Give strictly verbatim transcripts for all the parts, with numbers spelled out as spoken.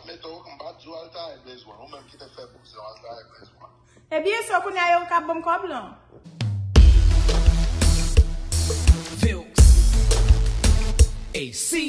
Mete w, m pa di w al taye Blaze One. Ou menm ki te fè bouzen w al taye Blaze One. Ebyen, so kounye a yo ka ban m kòb lan. Filks. A C.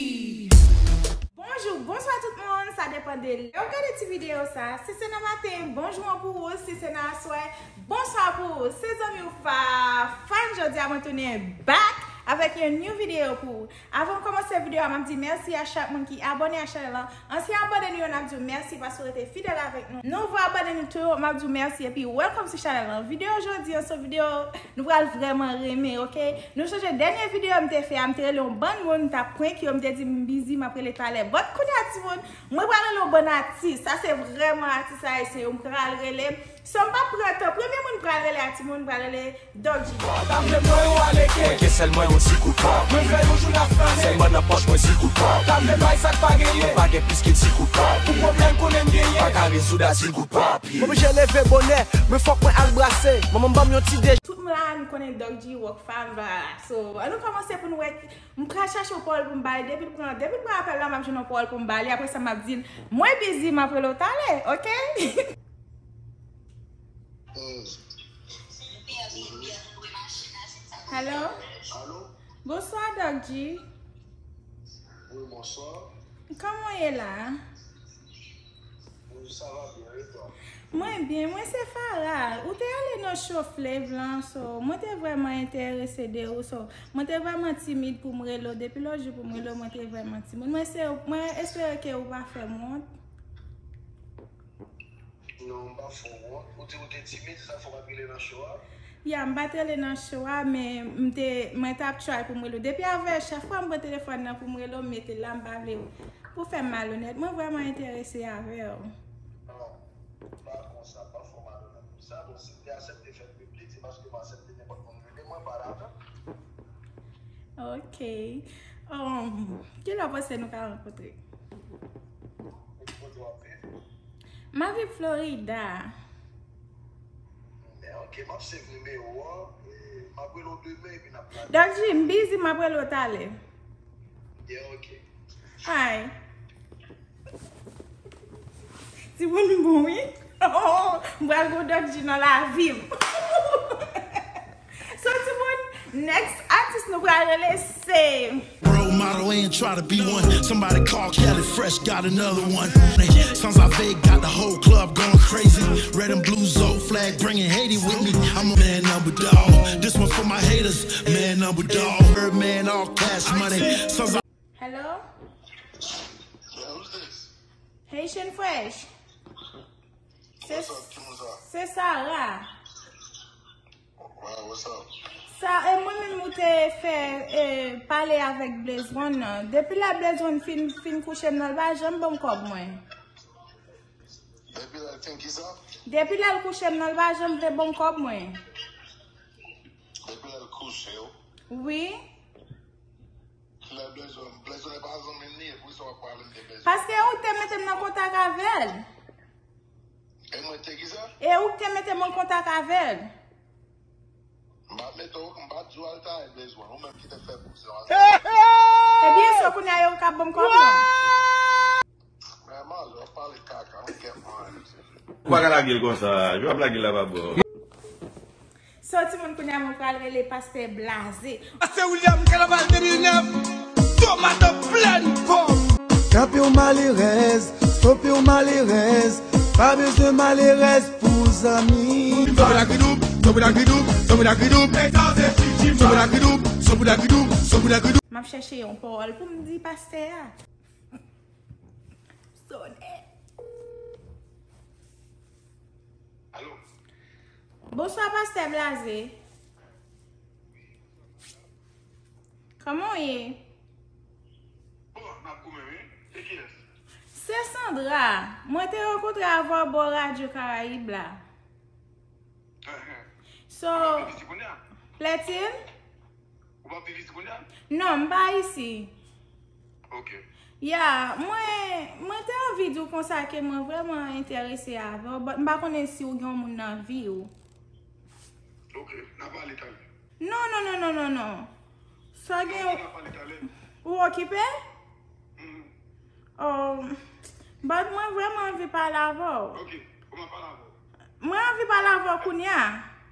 Bonjou, bonswa tout moun, sa depann de lè w gade ti videyo sa. Si se nan maten, bonjou an pou ou, si se nan aswè, bonswa pou ou. Se zanmi w Fafan, jodi a mwen tounen back avèk yon new videyo pou ou. Avan m kòmanse videyo a, m ap di mèsi a chak moun ki abòne a chanèl lan. Ansyen abòne nou yo, n ap di w mèsi paske w rete fidèl avèk nou. Nouvo abòne nou tou, m ap di w mèsi epi welcome sou chanèl lan. Videyo jodi an se yon videyo nou pral vrèman renmen, oke? Nou sonje dènye videyo m te fè a, m te rele yon bann moun, m t ap prank yo, m te di m bizi, m ap rele talè. But kounye a timoun, mwen pral rele yon bann atis. Sa se vrèman atis ayisyen yo m pral rele. So, m p ap pran tan. Premye moun m pral rele a timoun, m pral rele Doggy. Mwen gen sèl mwen yon ti kout kòb. Sèlman nan pòch mwen ti kout kòb. Pa gen plis ke ti kout kòb. Pou pwoblèm konnen m genyen. Pa ka rezoud a ti kout papi. Mwen oblije leve bonè, men fòk mwen al brase. Manman m ban m yon ti dejè. Tout moun la, nou konnen Doggy Rockfam la. So, ann nou kòmanse pou nou wè. M pral chache yon pawòl pou m ba li. Depi l pran, depi l pran apèl la, m ap jwenn yon pawòl pou m ba li. Apre sa, m ap di l, mwen bizi, m ap rele w talè, oke? Hello? Alo? Bonswa, Doggy. Wi, bonswa. Kòman w ye la? Wi, sa va byen, e twa? Mwen byen, mwen se Farah. Ou te ale nan show Flav lan, so, mwen te vrèman enterese de ou, so, mwen te vrèman timid pou m rele w. Depi lòt jou pou m rele w, mwen te vrèman timid. Mwen se, mwen espere ke ou pa fè m wont. Non, m pa fè w wont. Ou di ou te timid, se sa k fè w pa t rele nan show a? Ya, m pa t rele nan show a, men m te, mwen t ap try pou m rele w. Depi avè, chak fwa m pran telefòn nan pou m rele w, m mete l la, m pa vle pou fè m malonèt. Mwen vrèman enterese avè w. Non, pa konsa, pa fè w malonèt konsa. Bon, si m te aksepte fè l piblik, se paske m aksepte nenpòt moun rele mwen, pale avè m. Ok. Um, kilè w panse nou ka rankontre? Ou ki kote w ap viv? M ap viv Florida. Men ok, m ap save nimewo a, e, m ap rele w demen epi n ap pale. Doggy, m bizi, m ap rele w talè. Yeah, ok. Ay. Timoun bon, wi. M pral gon Doggy nan lavi m. So, timoun, next atis nou pral rele se Role model and try to be one. Somebody call Kelly Fresh, got another one. Sans avec, got the whole club going crazy. Red and blue Zoe flag, bringing Haiti with me. I'm a man number dog. This one for my haters, man number dog. Third man, all cash money. Sans Hello? Yeah, who's this? Haitian Fresh. Se, what's up, Kimusa? Se Sarah. Wow, what's up? Sa, e mwen menm ou te fè, e, pale avèk Blaze One nan. Depi lè Blaze One fin, fin kouche m nan, l pa janm ban m kòb mwen. Depi lè l fin kisa? Depi lè l kouche m nan, l pa janm vle ban m kòb mwen. Depi lè l kouche w? Wi. Kilè Blaze One, Blaze One pa zanmi m li ye, poukisa w ap pale m de Blaze One? Paske ou te mete m nan kontak avè l. E mwen te kisa? E ou ki te mete m an kontak avè l. M pa mete w, m pa di w al taye Blaze One. Ou menm ki te fè bouzen w al taye. Ebyen, so kounye a yo ka ban m kòb lan. Men malè, w ap pale kaka, m gen mwen. Ou pa ka lage l konsa, jan w ap lage l la pa bon. So, timoun, kounye a mwen pral rele Pastè Blaze. Pastè William, Kanaval de mil nèf, tomat an plèn pòm. Kanpe w malerèz, stope w malerèz, pa bezwen malerèz pou zanmi. Son pou lagridoub, son pou lagridoub, son pou lagridoub. Son pou lagridoub, son pou lagridoub, son pou lagridoub. M ap chèche yon pawòl pou m di pastè a. Sonnen. Alo? Bonswa, Pastè Blaze. Kòman w ye? Bon, n ap goumen, wi. Se kiyès? Se Sandra. Mwen te rankontre avè w bò Radyo Karayib la. Enhen. So, ou pa viv isi kounye a? Plètin? Ou pa viv isi kounye a? Non, m pa isi. Ok. Ya, mwen, mwen te anvi di w konsa ke mwen vrèman enterese avè w, but m pa konnen si w gen yon moun nan vi w. Ok, n a pale talè. Non, non, non, non, non, non. Sa gen. Ok, n a pale talè. Ou okipe? Mhm. Oh, But mwen vrèman anvi pale avè w. Ok, ou m ap pale avè w. Mwen anvi pale avè w kounye a.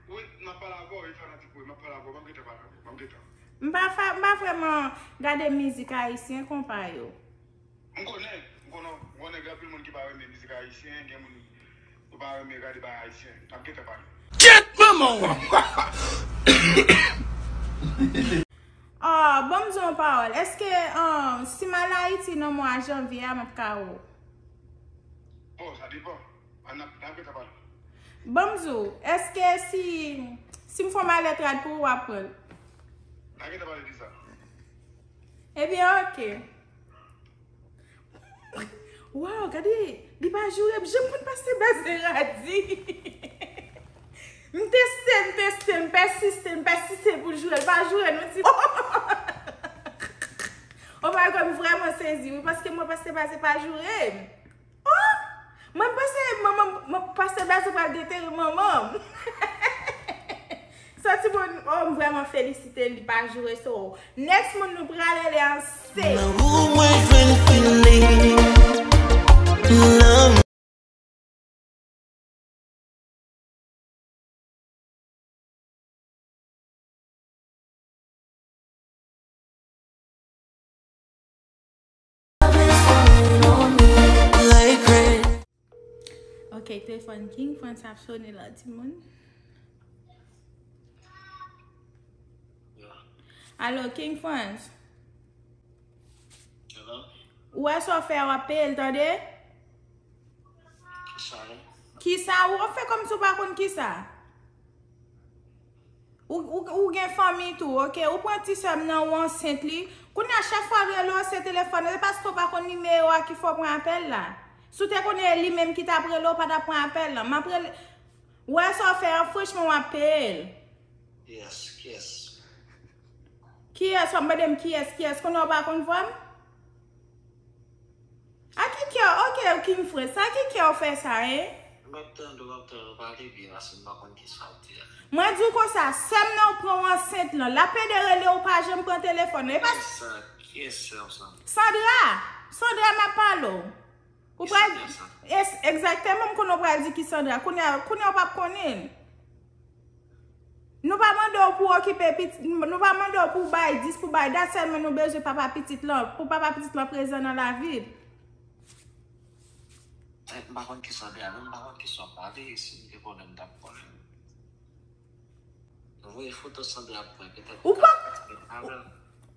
Wi, m ap pale avè w, e fanatik ou ye, m ap pale avè w, m ap gentan pale avè w, m ap gentan. M pa fa, m pa vrèman gade mizik ayisyen konpa yo. M konnen, m konnen, m konnen gen anpil moun ki pa renmen mizik ayisyen, gen moun yo pa renmen gade bagay ayisyen. M ap gentan pale. Kèt manman w! Oh, ban m di w yon pawòl. Èske, ah, si m al Ayiti nan mwa janvye a, m ap ka wè w? Bon, sa depann. Ann ap, n ap gentan pale. Ban m di w, èske si, si m fè yon malèt rad pou ou, w ap pran l? N a gentan pale de sa. Ebyen, oke. Waw, gade, li pa joure m. Janm konn pastè Baze radi. M teste, m teste, m pèsiste, m pèsiste pou l joure. L pa joure non ti. Oh my God, m vrèman sezi, wi, paske mwen pastè Baze pa joure m. Oh! Mwen panse manman, mwen, pastè Baze pral detere manman m. Santi bon, oh, m vrèman felisite l, li pa joure so. Next moun nou prale, li anse. Nan ou mwen jwenn feeling. Nan Ok, telefòn King Frantz ap sone la, timoun. Alo, King Frantz. Hello? Ou wè sa w fè a, w ap peye l, tande? Kisa? Kisa? Ou ap fè kòmsi w pa konn kisa? Ou, ou, ou gen fanmi tou, oke? Ou pran ti sè m nan, ou ansent li. Kounye a, chak fwa l rele w, se telefòn. E paske w pa konn nimewo a ki fè w pran apèl la. Si w te konnen e li menm ki t ap rele w, w pa t ap pran apèl lan. M ap rele. Ou wè sa w fè a, franchman, w ap peye l. Yes, kiyès? Kiyès? W ap mande m kiyès, kiyès? Kounye a w pa konn vwa m? A ki kè w, oke, King Frantz, a ki kè w fè sa, en? M ap tande w, m ap tande w, pale byen, paske m pa konn kisa w di a. Mwen di w konsa, sè m nan ou pran w ansent lan, l ap pede rele w, ou pa janm pran telefòn nan. E pa kiyès sa, kiyès sè w sa? Sandra! Sandra m ap pale w. Ou pral, egzakteman, m konnen w pral di ki Sandra. Kounye a, kounye a w p ap konnen l. Nou pa mande w pou w okipe pitit, nou pa mande w pou w bay dis, pou w bay dat, sèlman nou bezwen papa pitit lan, pou papa pitit lan prezan nan lavi l. Eh, m pa konn kisa w di a, menm m pa konn kisa w ap pale, si m te konnen m t ap konnen. Voye foto Sandra pou mwen, petèt ou pa,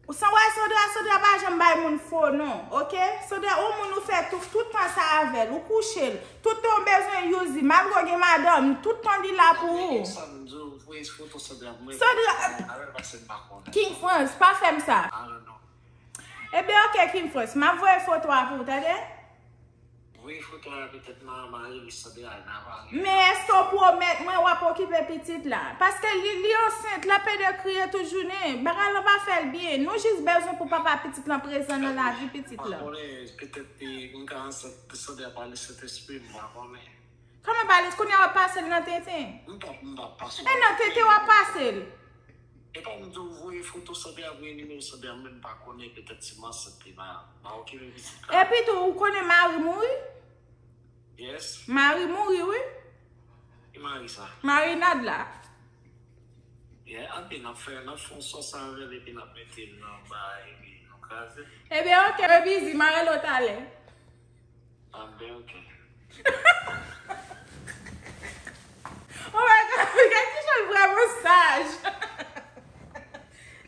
ou san wè Sandra, Sandra pa janm bay moun fo non, oke? Sandra, yon moun ou fè tout, tout tan sa avè l, ou kouche l, tout tan w bezwen use li, malgre w gen madanm, tout tan li la pou ou. Sa m di w, voye foto Sandra pou mwen. Sandra, King Frantz, pa fè m sa. Ebyen, oke, King Frantz, m ap voye foto a pou ou, tande? Voye foto a, petèt m a mare li, Sandra, n a mare. Men èske w pwomèt mwen w ap okipe pitit la? Paske li, li ansent, l ap pede kriye tout jounen. Bagay lan pa fè l byen. Nou jis bezwen pou papa pitit lan prezan nan lavi pitit lan. M pa konnen, petèt, eh, m ka ansent, Sandra pale Sentespri, m pa konnen. Kòman pale, kounye a w ap pase l nan tenten? M p ap, m p ap pase l. E nan tenten w ap pase l. E pa m di w voye foto Sandra, voye nimewo Sandra, men m pa konnen, petèt si m ansent li, m a, m a okipe pitit la. Epi tou, ou konnen mari mouri? Yes. Mari mouri, wi. Ki mari sa? Mari Nad la. Yeah, anpil, n ap fè, n ap fè yon sòs avè l, epi n ap mete l nan bay, epi nou kraze. Ebyen, oke, Bizi, m a rele w talè. Ah, ben, ok. Oh my God, gad kijan l vrèman saj.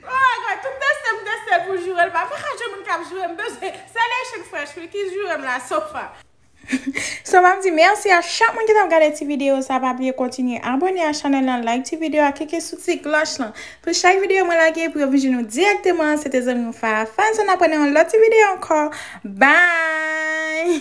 Oh my God, tout teste m teste l pou joure l pa. Mwen ka jwenn moun k ap joure m, bezwen. Se Nation Fresh, wi, ki joure m la, so far. So, m ap di mèsi a chak moun ki t ap gade ti videyo sa. Pa bliye kontinye abòne a chanèl lan, like ti videyo a, klike sou ti klòch lan. Pou chak videyo mwen lage, pou yo vin jwenn nou dirèkteman, se te zanmi w Farah Fanzone, n ap wè nan yon lòt ti videyo ankò. Bye!